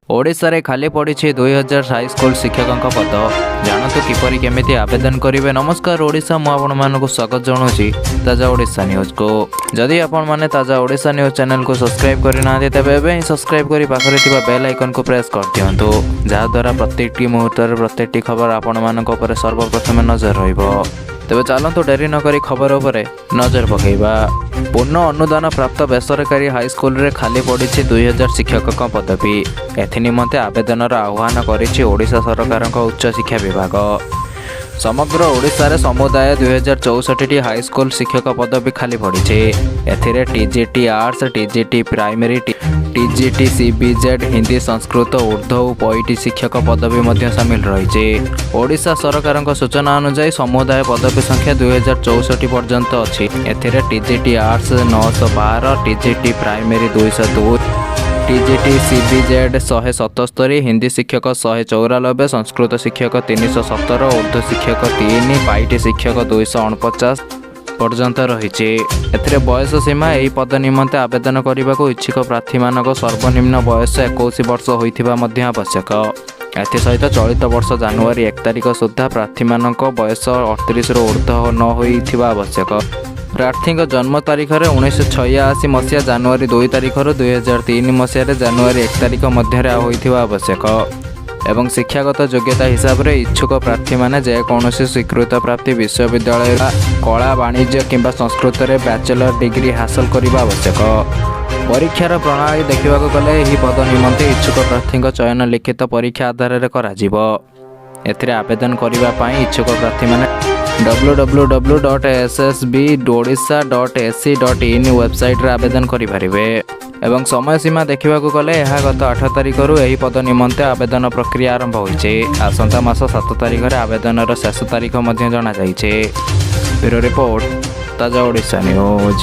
ଓଡ଼ିଶାରେ ଖାଲି ପଡ଼ିଛି 2000 ହାଇସ୍କୁଲ ଶିକ୍ଷକଙ୍କ ପଦ। ଜାଣନ୍ତୁ କିପରି, କେମିତି ଆବେଦନ କରିବେ। ନମସ୍କାର ଓଡ଼ିଶା, ମୁଁ ଆପଣମାନଙ୍କୁ ସ୍ୱାଗତ ଜଣାଉଛି ତାଜା ଓଡ଼ିଶା ନ୍ୟୁଜ୍କୁ। ଯଦି ଆପଣମାନେ ତାଜା ଓଡ଼ିଶା ନ୍ୟୁଜ୍ ଚ୍ୟାନେଲକୁ ସବସ୍କ୍ରାଇବ୍ କରିନାହାନ୍ତି, ତେବେ ଏବେ ହିଁ ସବସ୍କ୍ରାଇବ୍ କରି ପାଖରେ ଥିବା ବେଲ୍ ଆଇକନ୍କୁ ପ୍ରେସ୍ କରିଦିଅନ୍ତୁ, ଯାହାଦ୍ୱାରା ପ୍ରତ୍ୟେକଟି ମୁହୂର୍ତ୍ତରେ ପ୍ରତ୍ୟେକଟି ଖବର ଆପଣମାନଙ୍କ ଉପରେ ସର୍ବପ୍ରଥମେ ନଜର ରହିବ। ତେବେ ଚାଲନ୍ତୁ, ଡେରି ନକରି ଖବର ଉପରେ ନଜର ପକାଇବା। ପୂର୍ଣ୍ଣ ଅନୁଦାନ ପ୍ରାପ୍ତ ବେସରକାରୀ ହାଇସ୍କୁଲରେ ଖାଲି ପଡ଼ିଛି 2000 ଶିକ୍ଷକଙ୍କ ପଦବୀ। ଏଥି ନିମନ୍ତେ ଆବେଦନର ଆହ୍ୱାନ କରିଛି ଓଡ଼ିଶା ସରକାରଙ୍କ ଉଚ୍ଚଶିକ୍ଷା ବିଭାଗ। ସମଗ୍ର ଓଡ଼ିଶାରେ ସମୁଦାୟ 2064ଟି ହାଇସ୍କୁଲ ଶିକ୍ଷକ ପଦବୀ ଖାଲି ପଡ଼ିଛି। ଏଥିରେ TGT arts, TGT primary, TGT CBZ, Hindi, ସଂସ୍କୃତ, ଉର୍ଦ୍ଦୁ ଓ ପଇଟି ଶିକ୍ଷକ ପଦବୀ ମଧ୍ୟ ସାମିଲ ରହିଛି। ଓଡ଼ିଶା ସରକାରଙ୍କ ସୂଚନା ଅନୁଯାୟୀ ସମୁଦାୟ ପଦବୀ ସଂଖ୍ୟା 2064 ପର୍ଯ୍ୟନ୍ତ ଅଛି। ଏଥିରେ TGT arts 912, TGT primary 202, TGT CBZ 177, Hindi ଶିକ୍ଷକ 194, ସଂସ୍କୃତ ଶିକ୍ଷକ 317, ଉର୍ଦ୍ଦୁ ଶିକ୍ଷକ 3, ପାଇଟି ଶିକ୍ଷକ 249 ପର୍ଯ୍ୟନ୍ତ ରହିଛି। ଏଥିରେ ବୟସ ସୀମା: ଏହି ପଦ ନିମନ୍ତେ ଆବେଦନ କରିବାକୁ ଇଚ୍ଛୁକ ପ୍ରାର୍ଥୀମାନଙ୍କ ସର୍ବନିମ୍ନ ବୟସ 21 ବର୍ଷ ହୋଇଥିବା ମଧ୍ୟ ଆବଶ୍ୟକ। ଏଥିସହିତ ଚଳିତ ବର୍ଷ ଜାନୁଆରୀ 1 ତାରିଖ ସୁଦ୍ଧା ପ୍ରାର୍ଥୀମାନଙ୍କ ବୟସ 38ରୁ ଉର୍ଦ୍ଧ୍ୱ ନ ହୋଇଥିବା ଆବଶ୍ୟକ। ପ୍ରାର୍ଥୀଙ୍କ ଜନ୍ମ ତାରିଖରେ 1986 ମସିହା ଜାନୁଆରୀ 2 ତାରିଖରୁ 2003 ମସିହାରେ ଜାନୁଆରୀ 1 ତାରିଖ ମଧ୍ୟରେ ହୋଇଥିବା ଆବଶ୍ୟକ। ଏବଂ ଶିକ୍ଷାଗତ ଯୋଗ୍ୟତା ହିସାବରେ ଇଚ୍ଛୁକ ପ୍ରାର୍ଥୀମାନେ ଯେକୌଣସି ସ୍ୱୀକୃତପ୍ରାପ୍ତ ବିଶ୍ୱବିଦ୍ୟାଳୟ କଳା, ବାଣିଜ୍ୟ କିମ୍ବା ସଂସ୍କୃତରେ ବ୍ୟାଚଲର ଡିଗ୍ରୀ ହାସଲ କରିବା ଆବଶ୍ୟକ। ପରୀକ୍ଷାର ପ୍ରଣାଳୀ ଦେଖିବାକୁ ଗଲେ, ଏହି ପଦ ନିମନ୍ତେ ଇଚ୍ଛୁକ ପ୍ରାର୍ଥୀଙ୍କ ଚୟନ ଲିଖିତ ପରୀକ୍ଷା ଆଧାରରେ କରାଯିବ। ଏଥିରେ ଆବେଦନ କରିବା ପାଇଁ ଇଚ୍ଛୁକ ପ୍ରାର୍ଥୀମାନେ www.ssbodisha.ac.in ୱେବସାଇଟ୍ରେ ଆବେଦନ କରିପାରିବେ। ଏବଂ ସମୟ ସୀମା ଦେଖିବାକୁ ଗଲେ, ଏହା ଗତ 8 ତାରିଖରୁ ଏହି ପଦ ନିମନ୍ତେ ଆବେଦନ ପ୍ରକ୍ରିୟା ଆରମ୍ଭ ହୋଇଛି। ଆସନ୍ତା ମାସ 7 ତାରିଖରେ ଆବେଦନର ଶେଷ ତାରିଖ ମଧ୍ୟ ଜଣାଯାଇଛି। ବ୍ୟୁରୋ ରିପୋର୍ଟ, ତାଜା ଓଡ଼ିଶା ନ୍ୟୁଜ୍।